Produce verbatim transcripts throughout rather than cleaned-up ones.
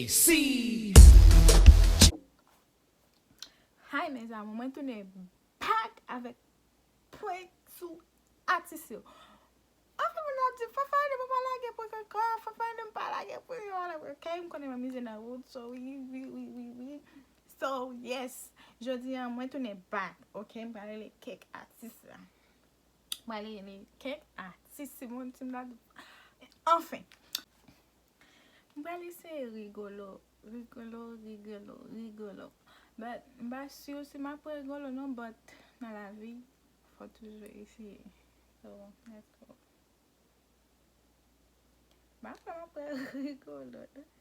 Si. Hi mes amours, mwen tounen back avèk prank sou atis yo. Anfen, moun ap di, Fafane, mwen pa lage prank ankò, Fafane, mwen pa lage prank ankò, ok, m konnen m amize nan wout, so wi, wi, wi, wi, wi. So, yes, jodi a, mwen tounen back, ok, m pral rele kèk atis la. M pral rele kèk atis, si moun, si m ta di, anfen. M pral eseye rigolo, rigolo, rigolo, rigolo. But m pa si si m ap rigolo non, but nan lavi, fò toujou eseye. So, let's go. M pa kwè m ap rigolo non.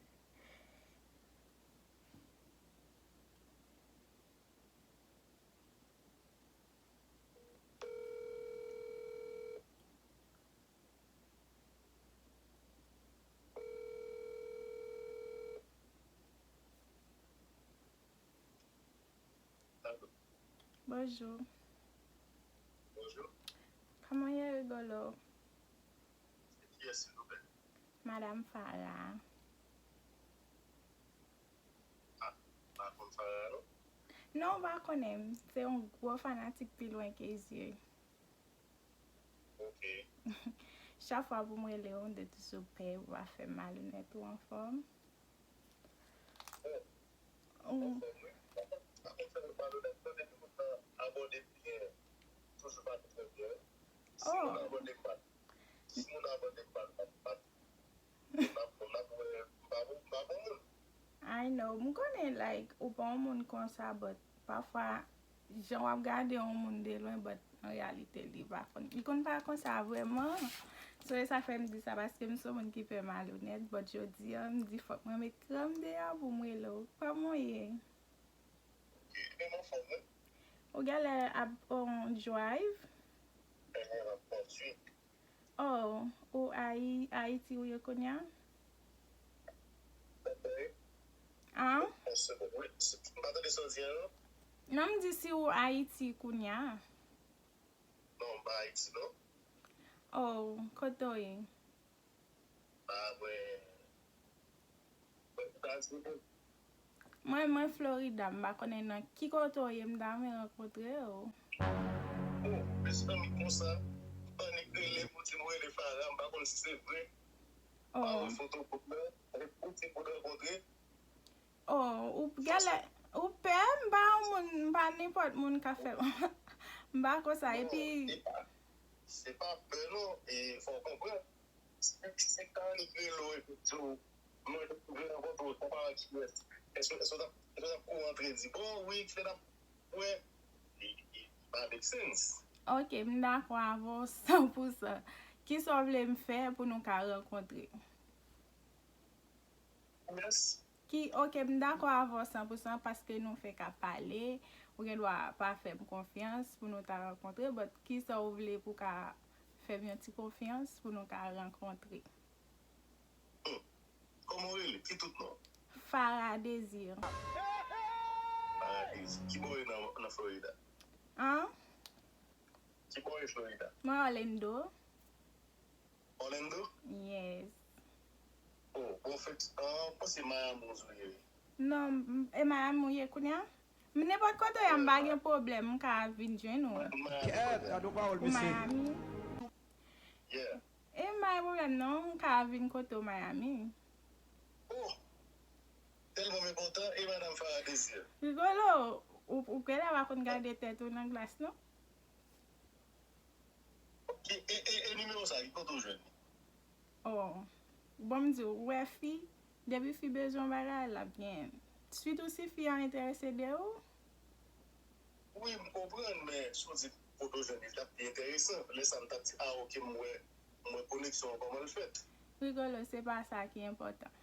Bonjou. Bonjou. Kòman ye, rigolo? Se kiyès, silvouplè? Madam Farah. Ah, m pa konn Farah, non. Non, ou pa konnen m. Se yon gwo fanatik pi lwen ke zye. Ok. Chak fwa pou m rele w, m te toujou pè pou w pa fè m malonèt ou anfòm. Bon, anfòm, wi. Pa konn, pa konn fè m malonèt, non, depi moun nan abòde m byen, toujou pale trè byen. Si moun abòde m mal, si moun abòde m mal, pa, pa, m ap, m ap wè, m pa bon, m pa bon moun. I know, m konnen, like, ou pa yon moun konsa, but pafwa, jan w ap gade yon moun de lwen, but an reyalite, li pa konn, li konn pa konsa vrèman. So, e sa fè m di sa, paske m se yon moun ki pè malonèt, but jodi a, m di fòk mwen met kran m deyò pou m rele w. Kòman w ye? Ok, men m anfòm, wi. Ou genlè ap on drive? Enhen, m ap kondui. Oh, ou Ayi-, Ayiti ou ye kounye a? An? Yon segond, wi. M pa tande sa w di a, non. Non, m di si ou Ayiti kounye a. Non, m pa Ayiti, non. Oh, kote w ye? Ah, mwen, mwen Etazini. Mwen, mwen Florida, m pa konnen nan ki kote w ye, m ta renmen rankontre w. Oh, mezanmi, konsa, annik rele pou di m rele Farah, m pa konn si se vre. Oh. Pa wè foto kout la, ou di pou n rankontre. Oh, ou genlè, ou pè, m pa yon moun, m pa nenpòt moun k ap fè, m pa konsa, epi. Non, se pa, se pa pè non, e fò w konprann. Si, si Carly rele w epi di w, mwen vle rankontre w, konpa a kiyès? Èske, èske w t ap, èske w t ap kouri antre di, bon, wi, kifè n ap wè? Li, li, li pa make sense. Ok, m dakò avè w san pou san. Kisa w vle m fè pou nou ka rankontre? Yes. Ki, ok, m dakò avè w san pou san paske nou fenk ap pale, ou gen dwa pa fè m konfyans pou nou ta rankontre, but kisa w vle pou w ka fè m yon ti konfyans pou nou ka rankontre? Hmm. Kòman w rele? Ki tout non w? Farah Désir. Farah Désir. Ki bò w ye nan, nan Florida? An? Ki bò w ye Florida? Mwen Orlando. Orlando? Yes. Oh, bon, fèt, ah, m panse Miami ou ye. Non, m, e Miami ou ye kounye a? M nenpòt kote w ye, m pa gen pwoblèm, m ka vin jwenn ou. Kèt, gade yon pawòl, mesye. Miami. Yeah. E m pa gen pwoblèm, non, m ka vin kote w Miami. Oh! Tèlman m enpòtan, e madanm Farah Désir. Rigolo, ou, ou genlè pa konn gade tèt ou nan glas, non? Ok, e, e, e nimewo sa, ki kote w jwenn li? Oh. Bon, m di w, ou wè fi, depi fi bezwen yon bagay, l ap genyen l. Sitou si fi an enterese de ou. Wi, m konprann, men si w di kote w jwenn li, l t ap pi enteresan. Lè sa a, m t ap di, ah, ok, m wè, m wè koneksyon an kòman l fèt. Rigolo, se pa sa ki enpòtan.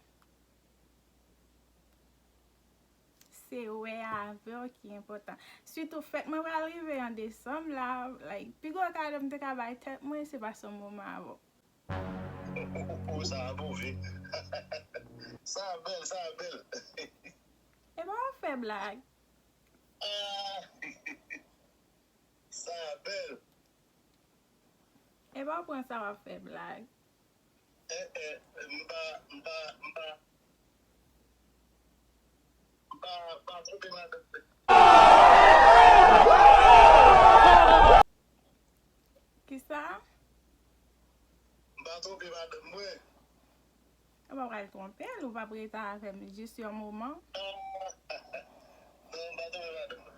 Se wè avè w ki enpòtan. Sitou fèt mwen pral rive an desanm la, like, pi gwo kado m te ka bay tèt mwen, se pase yon moman avè w. Oh, oh, oh, oh, sa a move. Sa a bèl, sa a bèl. E pa w ap fè blag. Ah, sa a bèl. E pa w pran sa w ap fè blag. Eh, eh, m pa, m pa, m pa, pa, pa twonpe madanm mwen. Kisa? M pa twonpe madanm mwen. Ou pa pral twonpe l, ou p ap rete avè m jis yon moman. Non, m pa twonpe madanm mwen.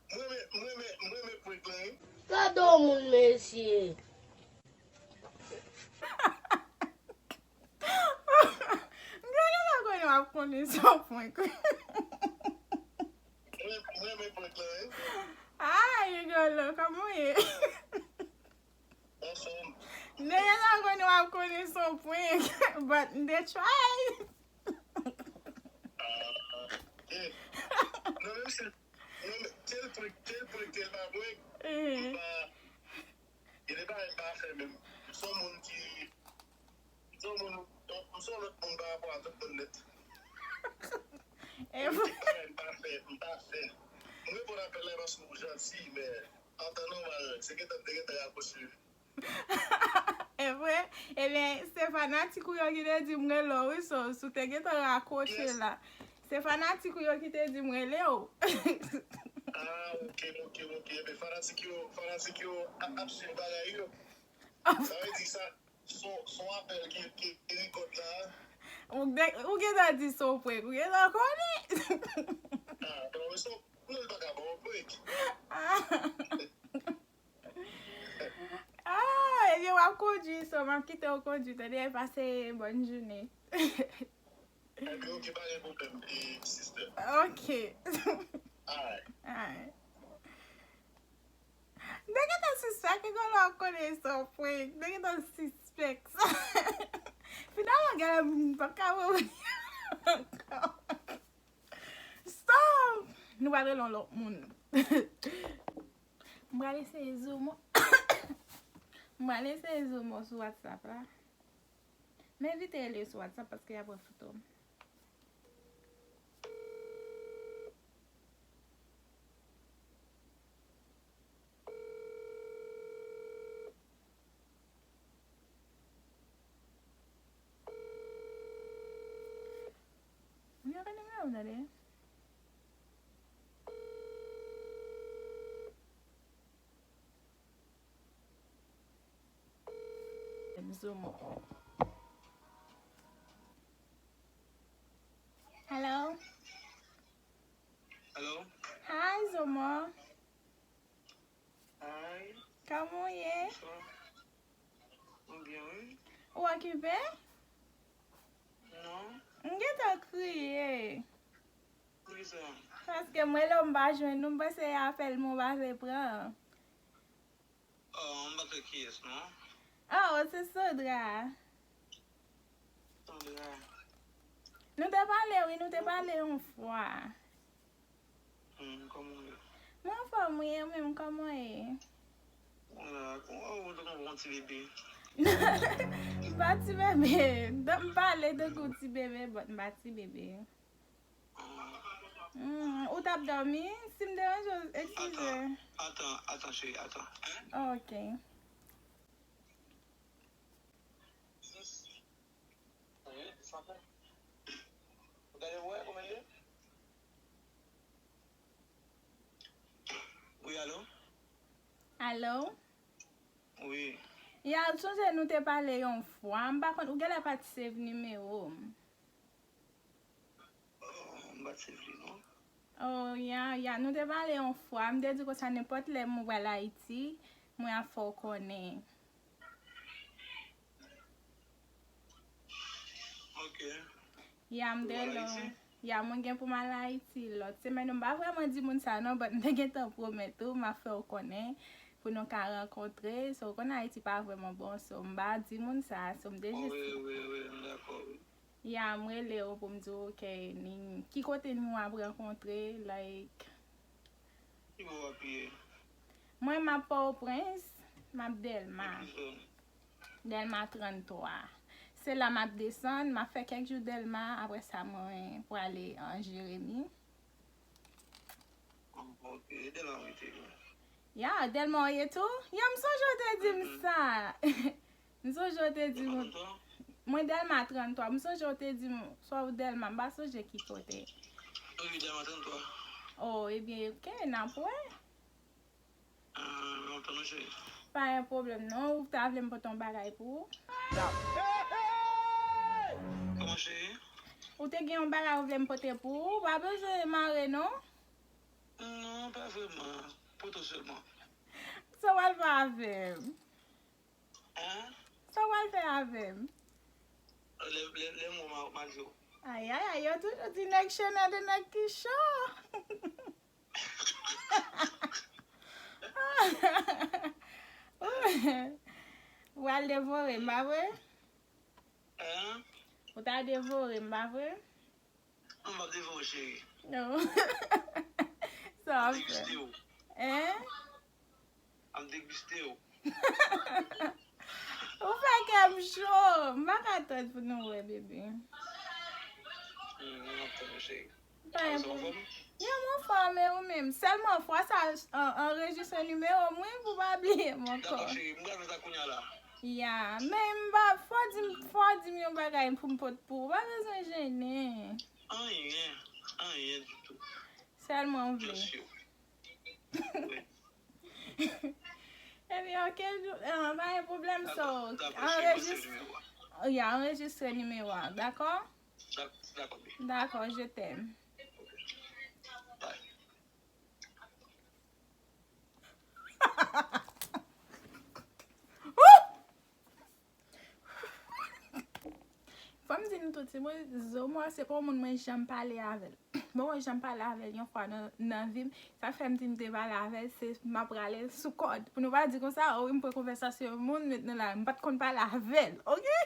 M renmen, m renmen, m renmen prank lan, wi. Gade yon moun, mesye. M genlè pa konnen w ap konnen se yon prank. M renmen prank lan, wi. Ay, Rigolo, kòman w ye? Anfòm. M genlè pa konnen w ap konnen se yon prank, but m te try. Ah, yeah. Non, menm si, non, men, tel prank, tel prank, tel pa prank, m pa, gen de bagay m pa fè menm. M se yon moun ki, m se yon moun, m se yon lòt moun pa rapò a tout moun nèt. E vre? Gen de bagay m pa fè, m pa fè. M reponn apèl la paske w janti, men an tan nòmal, se gentan, m te gentan rakwoche. E vre? Ebyen, se fanatik ou yo ki te di m rele w, wi, so, si w te gentan rakwoche la. Se fanatik ou yo ki te di m rele w. Ah, ok, ok, ok. Ebyen, fanatik yo, fanatik yo ap, ap swiv bagay yo. Sa vle di sa, son, son apèl ki, ki rekòd la. Ou de-, ou gentan di se yon prank, ou gentan konnen. Ah, non, men se yon, non, l pa ka ba w prank. Ah. Ah, ebyen, w ap kondui, so, m ap kite w kondui, tande, pase bòn jounen. Ebyen, ok, pa gen pwoblèm, eh, sister. Ok. Alright. Alright. M te gentan sispèk ke w ap konnen se yon prank. M te gentan sispèk sa. Finalman, gade, m pa ka wè w ankò. Stop! Nou pral rele yon lòt moun. M pral eseye zoom. M pral eseye zoom sou WhatsApp la. M evite rele sou WhatsApp paske y ap wè foto m. Mwen gen nimewo m tande. M zoom. Hello? Hello? Hi, Zomo. Hi. Kòman w ye? Bonswa. Mwen byen, wi. Ou okipe? Non. M gentan kriye. Poukisa? Paske m rele w, m pa jwenn ou, m panse apèl mwen w pa vle pran. Oh, m pa konn kiyès, non. Oh, se Sandra. Sandra. Nou te pale, wi, nou te pale yon fwa. Hmm, kòman w ye? Mwen anfòm, wi, ou menm, kòman w ye? Mwen la, kòman w ye, tankou yon ti bebe? M pa ti bebe. Donk, m pale tankou ti bebe, but m pa ti bebe. Hmm, ou t ap dòmi? Si m deranje w, eskize. Atan, atan, atan, cheri, atan. Ok. Wi, alo? Alo? Wi. Ya, ou sonje nou te pale yon fwa, m pa konn, ou genlè pa t save nimewo m. Oh, m pa t save li, non. Oh, ya, ya, nou te pale yon fwa, m te di konsa nenpòt lè mwen pral Ayiti, mwen ap fè w konnen. Ok. Ya, m te lò. Ya, mwen gen pou m al Ayiti lòt semèn. M pa vrèman di moun sa non, but m te gentan pwomèt ou, m ap fè w konnen pou nou ka rankontre. So, ou konn Ayiti pa vrèman bon, so, m pa di moun sa, so, m te jis. Wi, wi, wi, m dakò, wi. Ya, m rele w pou m di w, ok, ni, ki kote nou ap rankontre, like. Ki bò w ap ye? Mwen, m ap Pòtoprens, m ap Dèlma. Nan ki zòn? Dèlma tranntwa. Se la m ap desann, m ap fè kèk jou Dèlma, apre sa mwen prale an Jeremi. Ah, ok, e Dèlma w rete, wi. Ya, Dèlma w ye tou? Ya, m sonje w te di m sa. M sonje w te di m. Dèlma tranntwa? Mwen Dèlma tranntwa. M sonje w te di m, swa w Dèlma, m pa sonje ki kote. Wi, Diamant trannntwa. Oh, ebyen, ok, n ap wè. Ah, lontan non, cheri. Pa gen pwoblèm non, ou ta vle m pote yon bagay pou ou? Kòman, cheri? Ou te gen yon bagay ou vle m pote pou ou? Pa bezwen mare non. Non, pa vrèman. Poto sèlman. Sa w al fè avè m? Hein? Sa w al fè avè m? Lè, lè, lè m wè w, m a, m a di w. Ayayay, yo toujou di nèg cho nan de nèg ki cho. Ou al devore m, pa vre? Hein? Ou ta devore m, pa vre? Non, m ap devore w, cheri. Non. Sa w ap fè? Degiste w. Hein? M ap degiste w. Ou fè kè m cho. M pa ka tann pou nou wè, bebe. Hmm, m ap tann ou, cheri. Pa gen Sa w pwoblèm. anfòm? Yo, m anfòm, e ou menm? Sèlman fwa sa, an- anrejistre nimewo m, wi, pou pa bliye m Dakò, ankò. Cheri, m pral fè sa kounye a la. Ya, men m pa, fò di m, fò di m yon bagay pou m pot pou ou. Pa bezwen jennen. Anyen, anyen ditou. Sèlman w vle. Just you. Wi. Ebyen, ok, ah, pa gen pwoblèm, so, Dakò, dakò, cheri, mwen se anrejis- nimewo a. Ya, anrejistre nimewo a, dakò? Dak- Dakò, baby. Dakò, je t'aime. Bye. Fò m di nou tout, se mwen, Zomò, se pa yon moun mwen janm pale avè l. Mwen, mwen janm pale avè l yon fwa nan, nan vi m. Sa fè m di m te pale avè l, se m ap rale l sou kòd. Pou nou pa di konsa, o wi, m pran konvèsasyon yon moun, met nan la, m pa t konn pale avè l, oke?